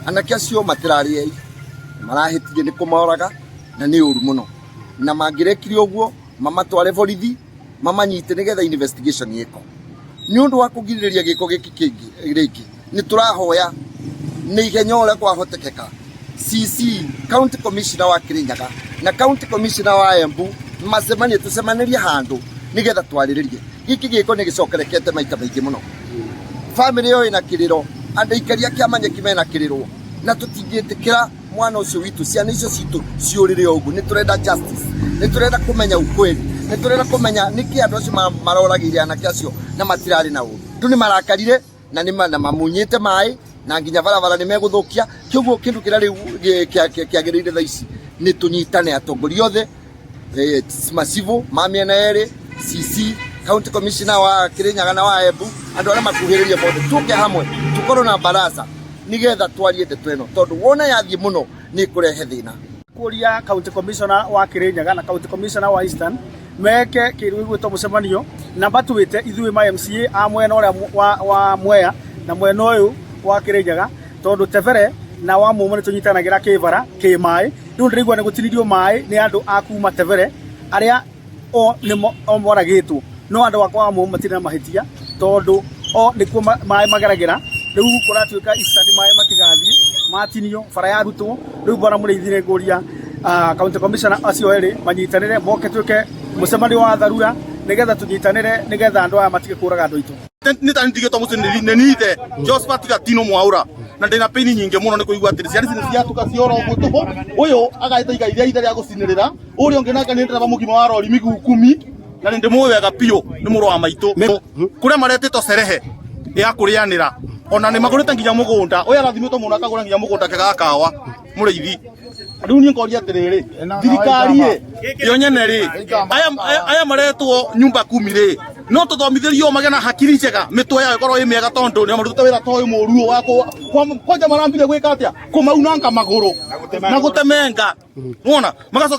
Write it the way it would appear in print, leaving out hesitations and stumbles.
Anake acio matirarĩ ei, marahĩtirie nĩ kũmoraga na nĩ ũru mũno, na mangĩrekire ũguo mamatware borithi mamanyite nĩgetha investigation ĩko. Nĩ ũndũ wa kũgirĩrĩria gĩko gĩkĩ kĩngĩ rĩngĩ, nĩ tũrahoya nĩ ihenya ũrĩa kwahotekeka CC, County Commissioner wa Kirinyaga na County Commissioner wa Embu macemanie, tũcemanĩrie handũ nĩgetha twarĩrĩrie gĩkĩ gĩko. Nĩ gĩcokerekete maita maingĩ mũno. Bamĩrĩ ĩyo ĩna kĩrĩro, andũ aikari a Kĩamanyeki mena kĩrĩro, na tũtingĩtĩkĩra mwana ũcio witũ, ciana icio citũ ciũrĩre o ũguo. Nĩ tũrenda justice, nĩ tũrenda kũmenya ukweli, nĩ tũrenda kũmenya nĩkĩ andũ acio maroragĩire anake acio na matirarĩ na ũru. Andũ nĩ marakarire na nĩ na mamunyĩte maĩ na nginya barabara nĩ megũthũkia. Kĩguo kĩndũ kĩrĩa rĩu kĩagĩrĩire thaa ici nĩ tũnyitane, atongoria othe, macibu ma mĩena yerĩ, CC, County Commissioner wa Kirinyaga na wa Embu, andũ arĩa makuhĩrĩrie mothe, tũke hamwe, tũkorwo na baraza nigetha twarie ndeto ĩno, tondũ wona yathiĩ mũno nĩ ĩkũrehe thĩna. Kuria County Commissioner wa Kirinyaga na County Commissioner wa Eastern meke kĩndũ gĩgwĩtwo mũcemanio na matwĩte ithuĩ ma MCA a mwena ũrĩa wa Mwea na mwena ũyũ wa Kirinyaga, tondũ Tebere na wa Mumo nĩ tũnyitanagĩra kĩbara kĩ maĩ. Rĩu ndĩraigua nĩ gũtinirio maĩ nĩ andũ a kuma Tebere arĩa o nĩmo o moragĩtwo, no andũ akwa wa Mumo matirĩ na mahĩtia, tondũ o nĩkuo maĩ mageragĩra. Rĩu kũratuĩka Eastern maĩ matigathiĩ, matinio bara yarutwo. Rĩu bwana Mũrĩithi, nĩ ngũria county commissioner acio erĩ manyitanĩre, moke twĩke mũcemanio wa dharura nĩgetha tũnyitanĩre, nĩgetha andũ aya matige kũraga andũ aitũ. Nĩ ta ndigĩtwo mũciĩ nĩ nithe Josephat Gatino Mwaura, na ndĩna pain nyingĩ mũno nĩ kũigua atĩrĩ ciana ici nĩ ciatuka ciora ũguo tũhũ. Ũyũ agaĩte igai rĩa ithe rĩa gũcinĩrĩra, ũrĩa ũngĩ nake nĩ ndereba mũgima wa rori miguu kumi, na nĩ ndĩmũĩ wega biũ, nĩ mũrũ wa maitũ. Kũrĩa maretĩtwo cerehe ya kũrĩanĩra, ona nĩ magũrĩte nginya mũgũnda. Ũyũ arathimĩtwo mũno akagũra nginya mũgũnda kega kawa mũrĩithi. Rĩu niĩ ngoria atĩrĩrĩ, thirikari ĩ yo nyene rĩ, aya maretwo nyumba kumi rĩ, no tũthomithĩrio magĩe na hakiri njega, mĩtwe yao ĩkorwo ĩ mĩega, tondũ nĩ marutĩte wĩra ta ũyũ mũru ũyũ wa kwanja marambire gwĩka atĩa, kũmaunanga magũrũ na gũtemenga, nĩwona magacoka.